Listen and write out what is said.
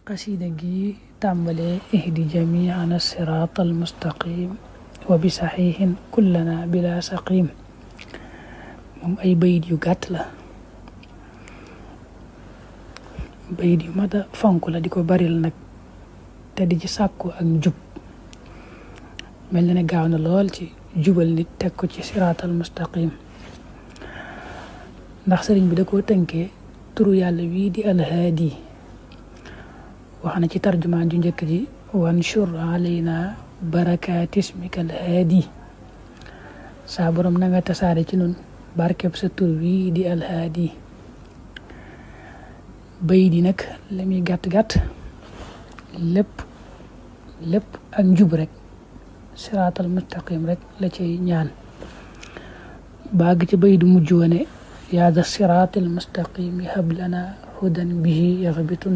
qasida gi tàmbalee ihdi jamiana siraat almustaqim wa bi saxiixin kullana bila saqim moom ay bayit yu gàtt la, bayit yu mat a fonk la, di ko baril nag te di ci sàkku ak njub. mel na ne gaaw na lool ci jubal nit teg ko ci siraat almustaqim, ndax sëriñ bi da koo tënkee turu yàlla wii di alhaadi. wax na ci tarjumaan ju njëkk ji wanshur alayna barakaati ismika alhaadi, saa borom na nga tasaare ci nun barkeb sa tur wii di alhaadi. bayit yi nag la muy gàtt-gàtt lépp ak njub rek, siraatal mustaqim rek la cay ñaan. baag ci bayit mujj wane yaa da siraatal mustaqim hab lana hudan bihi yaxbituna